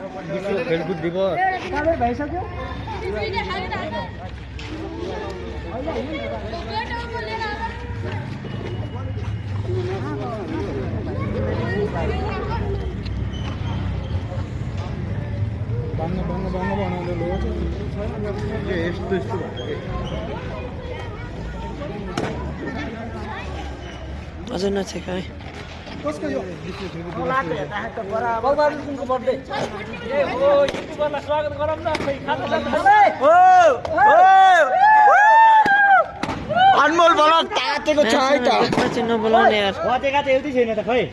खेलकुद दिवस भइसक्यो बाङ्ग बनाउँदै लो यस्तो अझ नछेक है कसको यो बाबुको बर्थडे स्वागत गरौँ न अनमोल ब्लग तातेको छ है त चाहिँ नबोलाउने यार पटेका त एउटै छैन त खै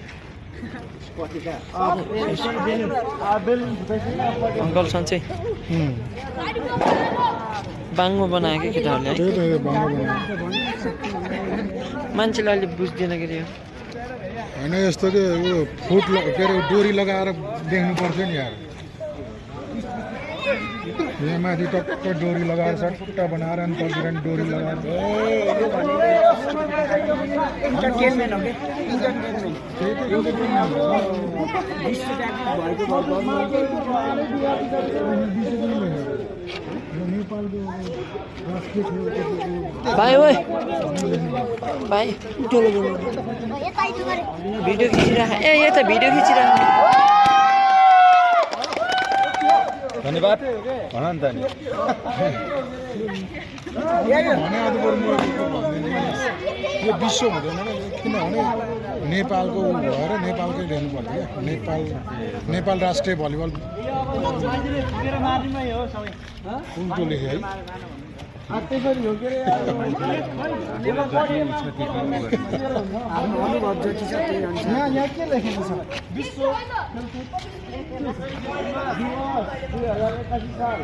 अङ्कल सन्चै बाङ्गो बनायो कि केटाहरूले है मान्छेले अहिले बुझ्दैन के अरे होइन यस्तो के उयो फुट के अरे डोरी लगाएर देख्नु पर्छ नि यार यहाँ माथि टक्क डोरी लगाएर सट्टा बनाएर अनि तलतिर डोरी लगाएर भाइ ओए भाइ भिडियो खिचिरह ए यता भिडियो खिचिरह धन्यवाद भन नि त नि यो विश्व हुँदैन किनभने नेपालको भएर नेपालकै हेर्नु पर्छ क्या नेपाल राष्ट्रिय भलिबल उल्टो लेख्यो है त्यसरी हो के अरे अनुभव जति छ त्यही अनुसार यहाँ के लेखेको छ विश्व खेलकुद दिवस 2021 साल